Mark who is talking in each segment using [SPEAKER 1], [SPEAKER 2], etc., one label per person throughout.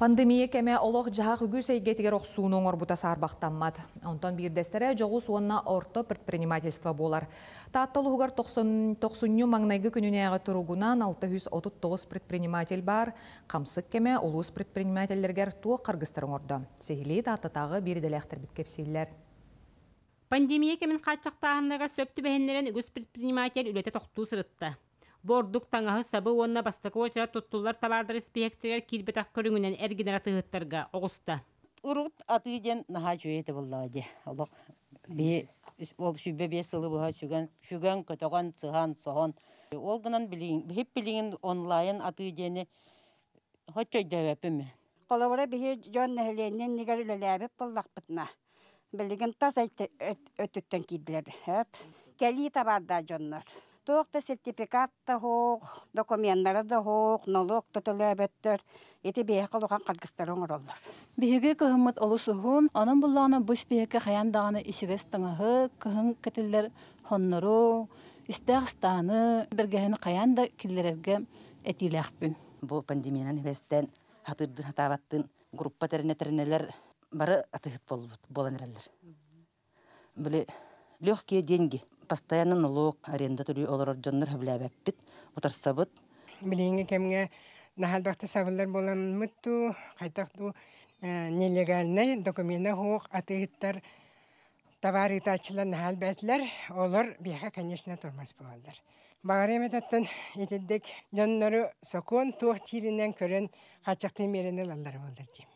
[SPEAKER 1] Пандемия кэмэ олох-дьаһах үгүс эйгэтигэр охсууну оҥорбута саарбахтаммат. Онтон биирдэстэрэ дьоҕус уонна орто предпринимательство буолар. Таатта улууһугар тохсунньу маҥнайгы күнүнээҕи туругунан 639 предприниматель баар. Хамсык кэмэ улуус предпринимателлэригэр туох харгыстары оҥордо? Сиһилии Тааттатааҕы биир идэлээхтэрбит кэпсииллэр.
[SPEAKER 2] Пандемия кэмин хааччахтааһыннарыгар сөп түбэһиннэрэн үгүс предприниматель үлэтэ тохтуу сырытта. Бу ордук таҥаһы, сабы уонна бастакы уочарат туттуллар табаардары испииһэктэригэр киирбэтэх көрүҥүнэн эргинэр атыыһыттарга оҕуста.
[SPEAKER 3] Урут атыы диэн наһаа үчүгэй этэ буоллаҕа дии. Олох биһи ол 25 сылы быһа сүгэн, сүгэн, көтөҕөн, сыһан, соһон. Ол гынан билигин, биһип билигин онлайн атыы диэни соччо өйдөөбөппүн мин.
[SPEAKER 4] Холобура, биһи дьон нэһилиэнньэ иннигэр үлэлээбит буоллахпытына, билигин тас өттүттэн киирдилэр. Кэлии табаардаах дьоннор. Туох да сертификат да суох, докуменнара да суох, нолуок да төлөөбөттөр. Ити биһиэхэ улахан харгыстары оҥороллор.
[SPEAKER 5] Биһиги кыһыммыт олус уһун, онон буллаҕына бу испииһэккэ хайаан даҕаны ичигэс таҥаһы, кыһын кэтиллэр хоннору, истээх ыстааны, бэргэһэни хайаан да киллэрэргэ этиилээхпин.
[SPEAKER 3] Бу пандемиянан сибээстээн хатыырдын хатаабаттын группа тэринэ тэринэлэр бары атыһыт буолбут буолан эрэллэр. Били легкие деньги. Постоянно налог, аренда төлүү олорор дьоннор хөбүлээбэппит, утарсабыт.
[SPEAKER 6] Билиҥҥи кэмҥэ наһаа сабыллар буоламмыт дуу, хайдах дуу нелегальнай докумена суох атыыһыттар товар ыытааччылар наһаа элбээтилэр. Олор биһиэхэ, конечно, тормоз буолаллар. Баҕарыам этаттан итирдик дьоннору сокуон туох тииринэн көрөн хааччахтыы миэрэни ылаллар буоллар дии.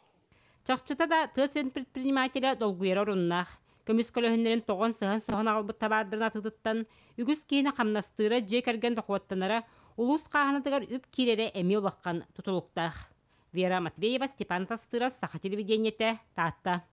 [SPEAKER 2] Чахчыта да, тыа сирин предпринимателэ долгуйара оруннаах. Көмүс көлөһүннэрин тоҕон сыһан-соһон аҕалбыт табаардарын атыытыттан үгүс киһини хамнастыыра, дьиэ кэргэн дохуоттанара, улуус хааһынатыгар үп киирэрэ эмиэ улахан тутулуктаах. Вера Матвеева, Степан Тастыров, Саха телевидениетэ, Таатта.